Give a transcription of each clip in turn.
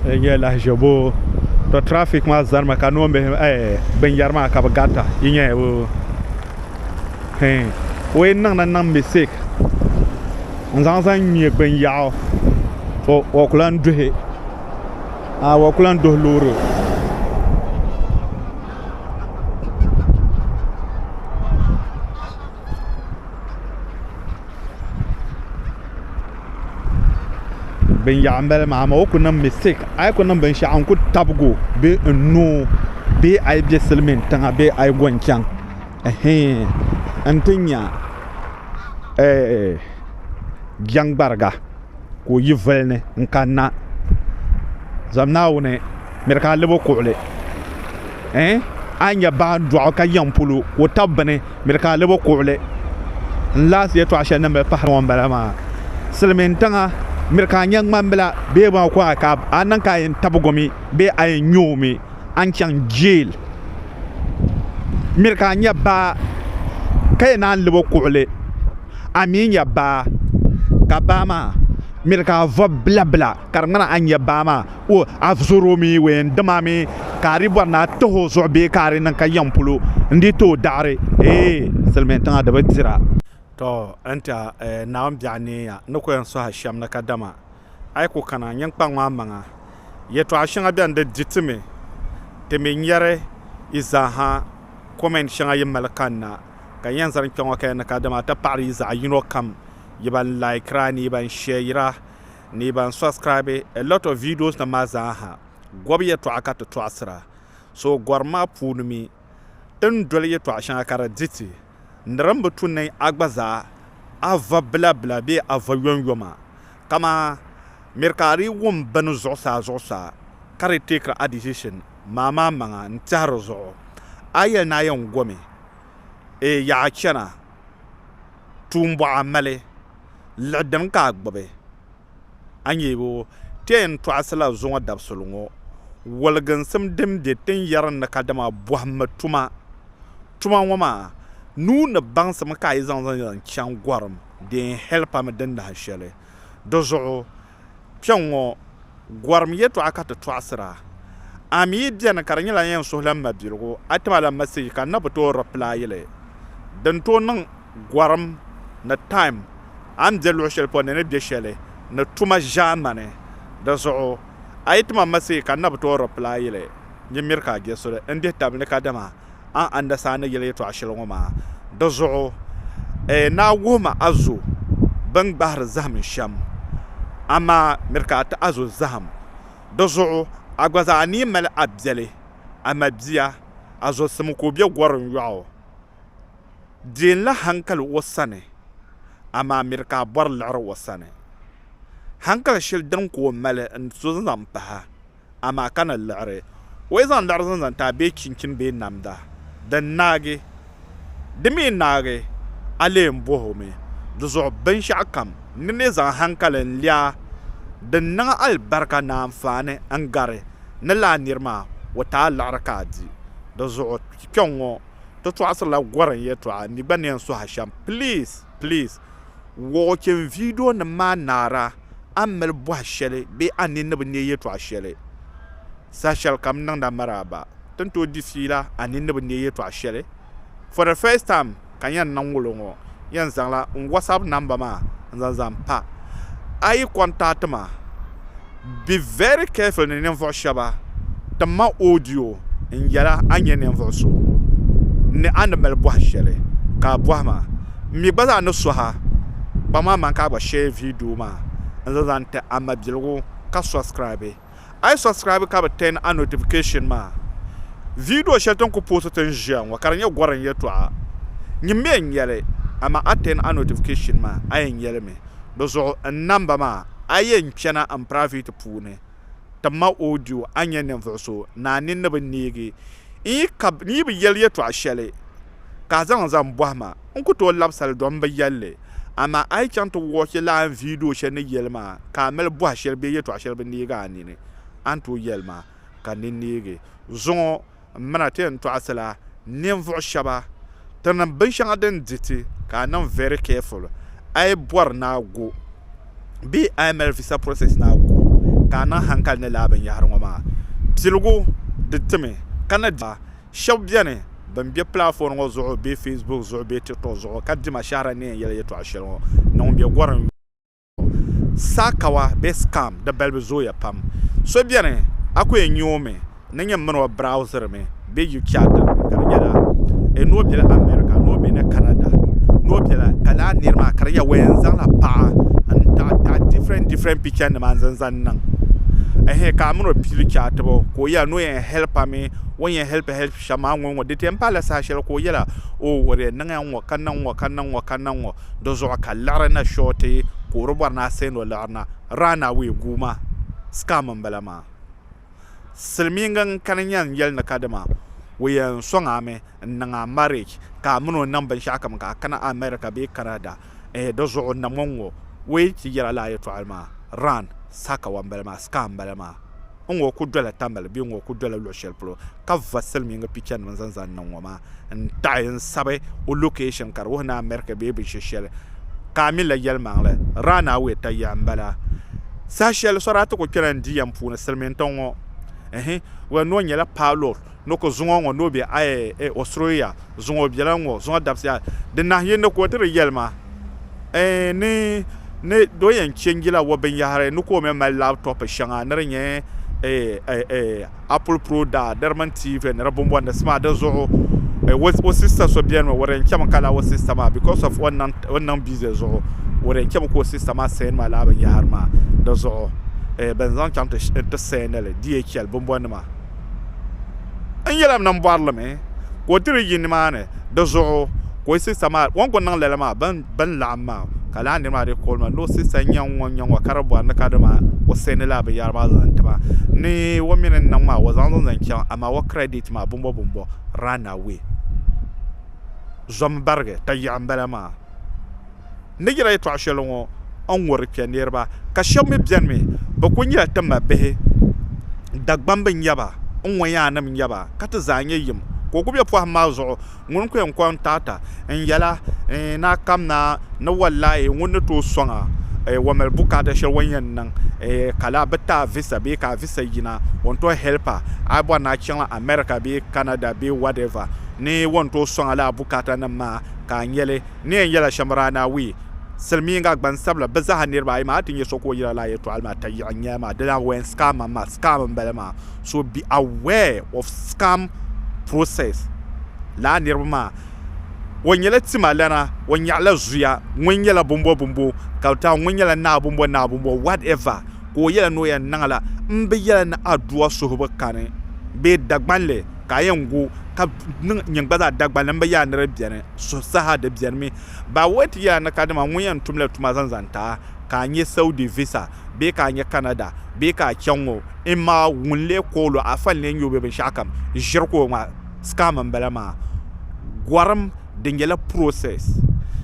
N nyɛ lahiʒibu to traffic maa zanimi ka noonbihi binyɛri maa ka bi garita yi nyɛya boo o yi niŋ ni niŋ mistake n zaŋ zaŋ ŋmɛ binyaɣu to o ku lahi duhi o ku lahi duhi loori. Binyaɣu n bala maa amaa o ku niŋ mistake a yi ku niŋ binshaɣu n ku tabigi o bee n noo bee a yi bɛ silmiin tiŋa bee a yi go n chɛŋ n ti nya jɛŋgbariga ka o yi voli ni n kanna zom Naawuni miri ka a lɛbi o kuɣuli a ni nyɛ baa dɔɣu ka yiŋ polo ka o tabi bini miri ka a lɛbi o kuɣuli n laasi yɛltɔɣa shɛli ni mali pahari ŋɔ n bala maa silmiin tiŋa miri ka a nyɛ ŋmanbila bee ka a niŋ ka a yɛn tabigi mi bee a yɛn nyɛ o mi a ni chaŋ jeel miri ka a nyɛ baa ka yɛn naan lɛbi o kuɣuli a mi nyɛ baa ka baa maa miri ka a vobi bila bila ka di ŋmani a ni nyɛ baa maa o a zɔri o mi o yɛn dim a mi ka a di bɔri ni a tahi o zuɣu bee ka a di niŋ ka yiŋ polo n di ti o daɣiri eei silimiin tiŋa di bi dira. Tɔ n tiɛha Naawuni biɛɣu neeya ni ku yɛn sɔhi shɛm ni kadama a yi ku kana nyin kpaŋ maa maŋa yɛtɔɣa shɛŋa bɛni di di ti mi ti mi nyari yi zaaha comment shɛŋa yi mali kanna ka n yɛn zani kpɛ ŋɔ ka yɛn ni kadama ti paɣiri yi zaɣ yino kam yi ban likira ni yi ban shɛyira ni ban subscribe a lot of videos nim maa zaa ha gobi yɛltɔɣa ka ti tɔɣisira so gɔrim maa puuni mi ti ni doli yɛltɔɣa shɛŋa ka di di ti ni di ni bi tu ni a gba zaa a va bila bila bee a va yomyoma kaman miri ka a dii wum bini zuɣusaa zuɣusaa ka di take a decision maa maa maŋa n tɛhi di zuɣu a yɛli ni a yɛn gomi ee yaɣa chana tuumbɔɣu a mali liɣi dini ka a gbubi a nyɛ boo ti yɛn tɔɣisila zuŋɔ dabisili ŋɔ wɔliginsim din be tin yɛri ni kadama bɔhimmi tuma. Tuma ŋɔ maa nuu ni baŋsim ka a yi zaŋ zaŋ chaŋ gɔrim di yɛn help a mi din nahi shɛli. Di zuɣu kpɛŋŋɔ gɔrim yɛtɔɣa ka ti tɔɣisira. A mi yi beni ka di nyɛla n yɛn suhila m mabiligu, a ti ma la message ka n na bi tooi reply li. Din tooi niŋ gɔrim ni time a ni be luɣ shɛli polo ni ni be shɛli ni tuma ʒaamani. Di zuɣu a yi ti ma message ka n na bi tooi reply li, nyin miri ka a je suli n dihi tabili ni kadama a ni understand ni yɛli yɛtɔɣ shɛli ŋɔ maa. Di zuɣu ni a wuhi ma a zo bɛ ni gbahiri zahim shɛm, amaa miri ka a ti a zo zahim. Di zuɣu a gba zaa ni mali a biɛli, a mabia, a zɔsim ka o be gɔrim yɔɣu. Deenla hankali o sani, amaa miri ka a bɔri liɣiri o sani. Hankali shɛli din ka o mali n-so zaŋ pahi a, amaa ka ni liɣiri. O yi zaŋ liɣiri zaŋ zaŋ ti a bee chinchini bee namda, din naagi. Di mi naagi, a lee m-bɔh o mi. Di zuɣu binshɛɣukam ni ni zaŋ hankali n-li a, din niŋ alibarika ni anfaani n-gari ni lala nir maa o ti a liɣiri ka a di. Di zuɣu kpɛŋŋo ti tɔɣisirila gɔrim yɛtɔɣa n mi gba ni yɛn suhi a shɛm. Please, please, watching video nim maa naara a ni mali bɔhi shɛli bee a nini ni bi neei yɛtɔɣa shɛli. Saha shɛli kam n niŋda maraaba, ti ni tooi di fiila a nini ni bi neei yɛtɔɣa shɛli. For the first time ka n yɛn niŋ ŋɔ ŋɔ, n yɛn zaŋla n WhatsApp number maa n zaŋ zaŋ pa. A yi contact ma, be very careful ni ninvuɣ shɛba tim ma audio n yɛla a ni nyɛ ninvuɣ so ni a ni mali bɔhi shɛli ka a bɔhi ma. M mi gba zaa ni suhi a kpaŋ maa maŋ ka a gba share video maa n zaŋ zaŋ ti a mabiligu ka subscribe. A yi subscribe ka bi turn a notification maa, video shɛli ti ni ku post ti ni ʒiya ŋɔ ka di nyɛ gɔrim yɛltɔɣa, nyin mi yɛn nya li amaa a turn a notification maa a yɛn nya li mi. Di zuɣu n namba maa a yɛn kpɛna n private puuni tim ma audio a ni nyɛ ninvuɣ so ni a nini ni bi neegi n yi bi yɛli yɛltɔɣa shɛli ka a zaŋ zaŋ bɔhi ma n ku tooi labisi li dom bi yɛli li amaa a yi chaŋ ti watch lala video shɛli ni yɛli maa ka a mali bɔhi shɛli bee yɛltɔɣa shɛli bi neegi a nini a ni tooi yɛli ma ka n ni neegi zuŋɔ M mina ti yɛn tɔɣisila ninvuɣ shɛba ti niŋ binshɛŋa din di ti ka a niŋ very careful a yi bɔri ni a go bee a yi mali visa process ni a go Ka a niŋ hankali ni lala binyɛhiri ŋɔ maa piligu di timi ka na di Shɛba beni ban be platform ŋɔ zuɣu bee Facebook zuɣu bee TikTok zuɣu ka dima shɛhira ni yɛn yɛli yɛltɔɣa shɛli ŋɔ ni ŋun be gɔrim Saakawa bee scam di balibu zooya pam. So beni a ku yɛn nya o mi ni nyini mini o browsiri mi bee yi chaatiri mi ka di nyɛla ni o bela America ni o be ni Canada ni o bela ka lala niri maa ka di nyɛla o yɛn zaŋla paɣa n taɣi taɣi different different picture nima n zaŋ zaŋ niŋ ɛhɛn ka a mini o piili chaatibu ka o yɛla ni o yɛn help a mi o ni yɛn help help shɛm maa ŋɔ ŋɔ di ti yɛn paai la saha shɛli ka o yɛla o o di yɛn niŋya ŋɔ ka niŋ ŋɔ ka niŋ ŋɔ ka niŋ ŋɔ Di zuɣu ka liɣiri na shɔɔti ka o di bɔri ni a send o liɣiri na run away guuma scam m-bala maa. Silimiinga n-kani nya n-yɛli ni kadama o yɛn sɔŋ a mi n-niŋ a marriage ka a mini o niŋ binshɛɣu kam ka a kana America bee Canada eh di zuɣu nam ŋɔ ŋ-ŋɔ o yi ti yɛra lala yɛltɔɣili maa run sakawa m-bala maa scam m-bala maa. N ŋɔ ku dola Tamale bee n ŋɔ ku dola luɣ shɛli polo ka va silimiinga pichanima n-zaŋ zaŋ niŋ ŋɔ maa n-taɣi n-sabi o location ka di wuhi ni America bee binshɛ shɛli ka a mi la yɛlimaŋli run away tayiɣa m-bala. Saha shɛli so daa ti ku kpɛna n-di yɛm puuni silimiintiŋ ŋɔ ɛhɛ well ni o nyɛla pilot ni ku zuŋɔ ŋɔ ni o be Australia zuŋɔ o bela ŋɔ zuŋɔ dabisi di nahi yindi ka o ti di yɛli ma ni ni o yɛn chɛnjila o binyahari ni ka o mi mali labtop shɛŋa ni di nyɛ Apple product di mini TV ni di binbɔndi maa di zuɣu o sista so beni mi o di yɛn chɛmi ka lala o sista maa because of o ni niŋ busy zuɣu o di yɛn chɛmi ka o sista maa send ma lala binyahari maa di zuɣu bɛn zaŋ chaŋ ti send li DHL binbɔndi maa. N yɛla ni n bɔri li mi ka o tiri yi nimaani di zuɣu ka o sista maa o ni ku niŋ lala maa bɛn laɣim maa ka lala niri maa dii koli ma ni o sista n-nyɛ ŋ-ŋɔ n-nyɛ ŋ-ŋɔ ka di bɔri ni kadama o sɛndi lala binyɛra maa zaŋ ti ma ni o mi ni niŋ maa o zaŋ zaŋ zaŋ chaŋ amaa o credit maa bumbɔbumbɔ run away zom barigi tayiɣa m-bala maa. N ni yɛra yɛtɔɣ shɛli ŋɔ n-ŋɔri kpe niriba, ka shɛba mi beni mi bɛ kul nyɛla ti mabihi, Dagbamba n-nyɛ ba, n ŋɔ yaannim n-nyɛ ba, ka ti zaa nyɛ yim. Ka o kul be pɔhim maa zuɣu, ŋuni n-ku yɛn kɔŋ taata n-yɛla, N ni a kamna ni wallaahi ŋun ni tooi sɔŋ a, o mali bukaata shɛli o ni yɛn niŋ, ka lala bɛ ti a visa bee ka a visa yina, o ni tooi help a, a yi bɔri ni a chaŋla America bee Canada bee whatever ni o ni tooi sɔŋ a lala bukaatanim maa ka a nya li. Ni yɛn yɛla shɛm Raanaawii, silimiinga, gbansabila, bɛ zaaha niriba ayi maa, a ti nya so ka o yɛla lala yɛltɔɣili maa, tayiɣi n-nyɛ li maa, di lahi wɛn scammer maa, scam m-bala maa. So be aware of scam process. Lala niriba maa, o nyɛla tima lana, o nyaɣila zuya, ŋun nyɛla bumbo bumbo, ka bɛ taai ŋun nyɛla naa bumbo naa bumbo, whatever, ka o yɛla ni o yɛn niŋla, m bi yɛla ni adua suhibu kani bee Dagbanli ka a yɛn gu ka niŋ nyin gba zaa Dagbanli m bi yɛla ni di beni. Suhu saha di benimi. Ba wai ti yɛla ni kadama ŋun yɛn tumla tuma zaŋ zaŋ ti a ka a nyɛ Saudi visa bee ka a nyɛ Canada bee ka a chaŋ ŋɔ m-ma ŋun lee call o afa n-lee nyɛ o bee binshɛɣu kam ʒiri ka o ŋma scam m-bala maa. Gɔrim di nyɛla process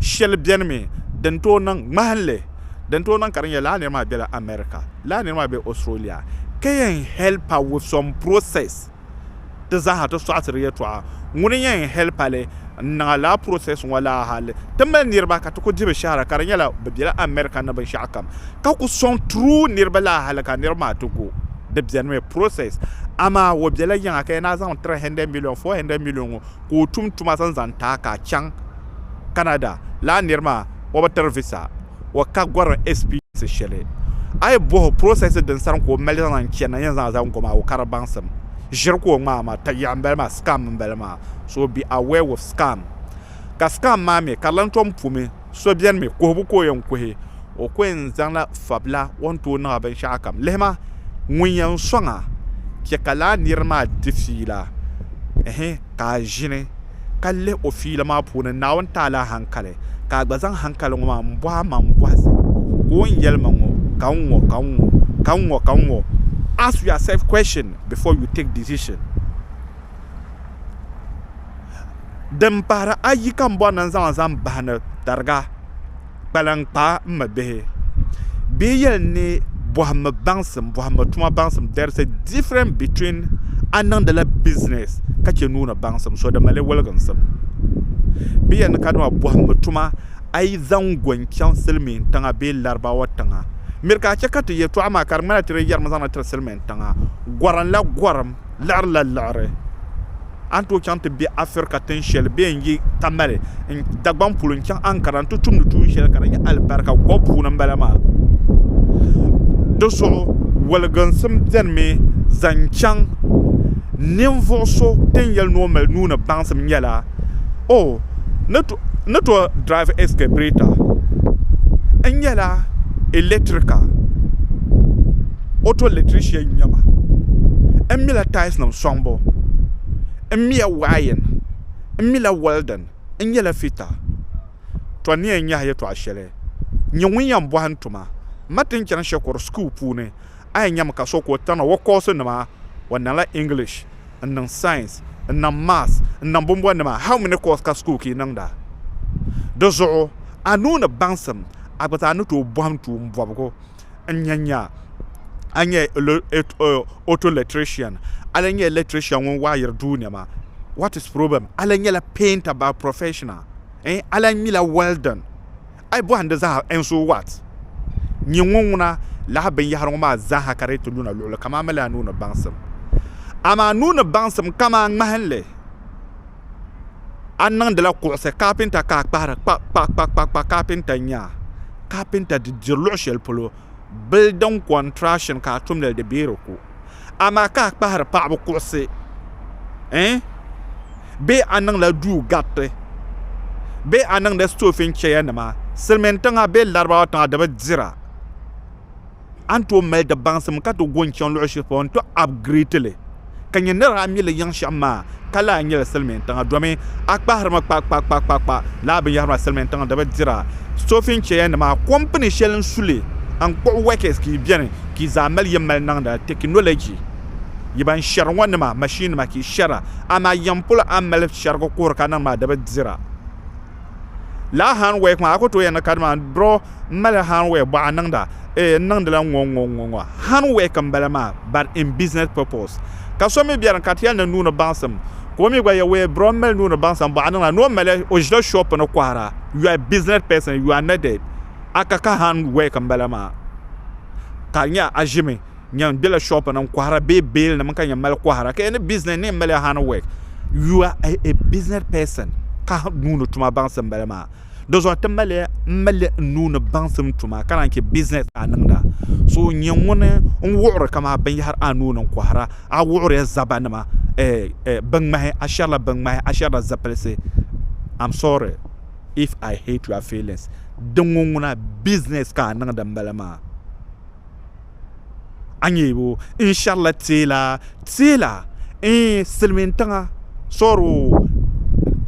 shɛli benimi din tooi niŋ ŋmahinli din tooi niŋ ka di nyɛ lala niri maa bela America lala niri maa be Australia ka yɛn help a with some process. Ti zaaha ti sɔɣisiri yɛtɔɣa, ŋuni n-yɛn hɛli pali n-niŋ a lala process ŋɔ laa hali ti mali niriba ka ti ku di bɛ shɛhira ka di nyɛla bɛ bela America ni binshɛɣu kam ka ku sɔŋ true niriba laa hali ka niriba maa ti go di benimi process amaa o bela yiŋa ka yɛn a zaŋ 300 million 400 million ŋɔ ka o tum tuma zaŋ zaŋ ti a ka a chaŋ Canada lala niri maa o bi tiri visa. O ka gɔrim experience shɛli a yi bɔhi o process din sani ka o mali zaŋ chani na yɛn zaŋ zaŋ gom a o ka di baŋsim ʒiri ka o ŋmaa maa tayiɣa m-bala maa scam m-bala maa so be aware with scam ka scam maa mi ka di lan tom pumi so beni mi kuhibu ka o yɛn kuhi o ku yɛn zaŋla fabila o ni tooi niŋ a binshɛɣu kam lihima ŋun yɛn sɔŋ a chɛ ka lala niri maa di fiila ɛhɛ ka a ʒini ka lihi o fiila maa puuni Naawuni ti a la hankali ka a gba zaŋ hankali ŋɔ maa m-bɔhi a maŋ bɔhisi ka o ni yɛli ma ŋɔ ka n ŋɔ ka n ŋɔ ka n ŋɔ ka n ŋɔ. Ask yourself question before you take decision. Din pahiri ayi ka m bɔri ni n zaŋ zaŋ bahi ni tariga. Kpalaŋkpaa m ma bihi bɛ yɛli ni bɔhimmi baŋsim, bɔhimmi tuma baŋsim there is a difference between a niŋdila business ka che nuuni baŋsim so di mali waliginsim. Bɛ yɛli ni kadama bɔhimmi tuma a yi zaŋ go n-chaŋ silimiin tiŋa bee Laribawa tiŋa. Miri ka a chɛ ka ti yɛtɔɣa maa ka di ŋmanila ti di yɛrimi zaŋdi tiri silimiin tiŋa. Gɔrim la gɔrim, liɣiri la liɣiri. A ni tooi chaŋ ti be Afirika tin shɛli bee n-yi Tamale Dagbaŋ polo n-chaŋ Ankara nti tumdi tuun shɛli ka di nyɛ alibarika gɔbu puuni m-bala maa. Di zuɣu waliginsim benimi zaŋ chaŋ ninvuɣ so ti ni yɛli ni o mali nuu ni baŋsim nyɛla, O ni tooi drive excavator n nyɛla electrical auto electrician n-nyɛ ma m mila tiles nim sɔŋbu m miya wiring m mila welding n nyɛla fitter to n ni yɛn nyahi yɛltɔɣa shɛli nyɛ ŋun yɛn bɔhim tuma ma ti ni chani shikuru school puuni a yɛn nyami ka so ka o tana o course nima o niŋla English n niŋ science n niŋ maths n niŋ binbɔri nima how many course ka school ka yi niŋda di zuɣu a nuu ni baŋsim a gba zaa ni tooi bɔhim tuun bɔbigu n nya nya a nyɛ auto electrician a lan nyɛ electrician ŋun waayiri duu nɛma what is problem a lan nyɛla painter by professional a lan mila welding a yi bɔhim di zaa and so what nyɛ ŋun ŋuna lahi binyahari ŋɔ maa zaaha ka di yi ti luna luɣili kam a mali a nuu ni baŋsim amaa nuu ni baŋsim kaman ŋmahinli a niŋdila kuɣusi kaapinta ka a kpahiri kpa kpa kpa kpa kpa kaapinta n-nyɛ a kaapinta di diri luɣ shɛli polo bildin kɔntirashin ka a tumdi li di bee di ku amaa ka a kpahiri paɣaba kuɣusi ɛɛn bee a niŋla duu gariti bee a niŋdi stoof n-chɛya nima silimiin tiŋa bee laribawa tiŋa di bi dira. A ni tooi mali di baŋsim ka ti go n-chaŋ luɣ shɛli polo nti upgrade li ka nyɛ ni daa mi li yiŋ shɛm maa ka lahi nyɛli silimiin tiŋa domi a kpahirimi kpakpakpakpa lala binyɛhiri maa silimiin tiŋa di bi dira. Sofin chɛya nima company shɛli n-su li n-kpuɣi workers ka yi beni ka yi zaa mali yi mali niŋda technology yi ban shɛri ŋɔ nima machine nima ka yi shɛra amaa yiŋ polo a ni mali shɛrigu kuhiri ka niŋ maa di bi dira. Lala hand work maa a ku tooi yɛli ni kadama bro M mali handwork bɔɣa niŋda eh n niŋdila ŋ-ŋɔ ŋ-ŋɔ ŋ-ŋɔ ŋ-ŋɔ handwork m-bala maa but in business purpose ka so mi beni ka ti yɛli ni nuuni baŋsim ka o mi gba yɛli wee bro m mali nuuni baŋsim bɔɣa niŋda ni o mali o ʒila shop ni kɔhira you are a business person you are needed a ka ka handwork m-bala maa ka di nyɛ a ʒimi nyɛ bela shop ni n-kɔhira bee bail nim ka nyɛ mali kɔhira ka yɛli ni business ni m mali handwork you are a business person ka nuuni tuma baŋsim m-bala maa. Di zuɣu ti maliya m mali n nuu ni baŋsim tuma ka naan chɛ business ka a niŋda. So n nyɛ ŋuni n wuɣiri kaman binyahari a nuu ni n kɔhira, a wuɣiriya zaba nima, binŋmahi, a shɛrila binŋmahi, a shɛrila zipilisi. I'm sorry if I hate your feelings. Di ŋɔ ŋuna business ka a niŋdi m bala maa. A nyɛ bo n shɛrila teela teela ɛɛn silimiin tiŋa sorry oo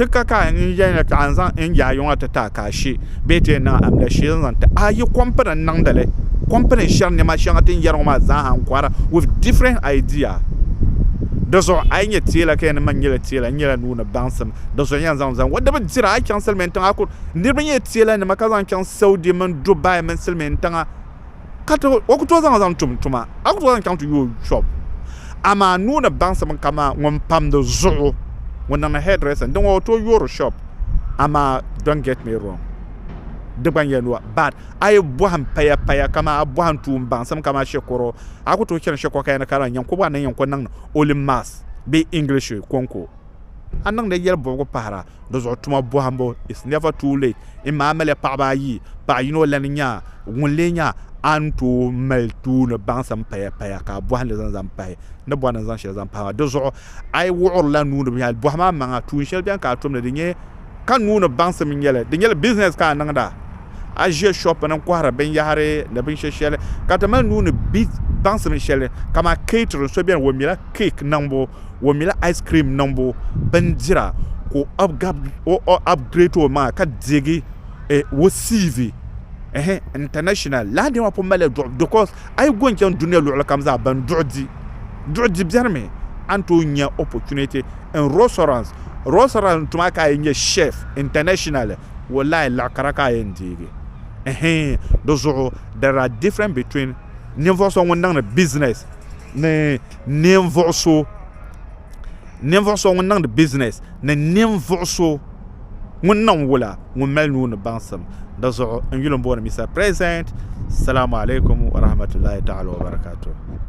ti ka ka n yɛli ka n zaŋ n yaai ŋɔ ti ti a ka a she bee ti yɛn niŋ amiliya shee n zaŋ ti a yi kompini n niŋdili kompini n shɛri niɛma shɛŋa ti ni yɛri ŋɔ maa zaaha n kohara with different idea di zuɣu a yi nyɛ teela ka yɛli ni man nyɛla teela n nyɛla nuu ni baŋsim di zuɣu n yɛn zaŋ zaŋ di bi dira a yi chaŋ silimiin tiŋa a ku niriba nyɛ teela nima ka zaŋ chaŋ Saudi mini Dubai mini silimiin tiŋa ka ti o ku tooi zaŋ zaŋ tum tuma a ku tooi zaŋ chaŋ ti yooi shop amaa nuu ni baŋsim kaman ŋun pamdi zuɣu ŋun niŋdi hairdressing din ŋɔ o tooi yoori shop amaa don't get me wrong di gba nyɛla nua but a yi bɔhim paya paya kaman a bɔhim tuun baŋsim kaman shikuru a ku tooi chani shikuru ka yɛli ni ka di nyɛ ni yɛn ku niŋdi only maths bee English kɔŋko a niŋdi yɛli bɔbigu pahira Di zuɣu tuma bɔhimbu it's never too late. M maa maliya paɣaba ayi, paɣa yino lan nya ŋun lee nya a ni tooi mali tuuni baŋsim paya paya ka a bɔhim li zaŋ zaŋ pahi ni bɔri ni zaŋ shɛli zaŋ pahi maa. Di zuɣu a yi wuɣirila nuu ni binyɛra bɔhim a maŋa tuun shɛli beni ka a tumdi di nyɛ ka nuu ni baŋsim n-nyɛ li, di nyɛla business ka a niŋda. A ʒiya shop ni n-kɔhiri binyɛhiri ni binshɛ shɛli ka ti mali nuu ni baŋsim shɛli kamani catering so beni o mila cake niŋbu. o mila ice cream niŋbu bindira ka o upgrade o maŋa ka deegi o CV international lala niriba maa pun malila duɣu because a yi go n-chaŋ dunia luɣili kam zaa ban duɣu di duɣu di beni mi a ni tooi nya opportunity in restaurants restaurant tuma ka a yi nyɛ chef internationally wallahi laɣikara ka a yɛn deegi di zuɣu there are difference between ninvuɣ so ŋun niŋdi business ni ninvuɣ so ninvuɣ so ŋun niŋdi business ni ninvuɣ so ŋun niŋ wula ŋun mali nuu ni baŋsim. Di zuɣu n yuli m-booni Mister President. Salamu alaikum wa rahmatullahi ta'ala wa barakatuh.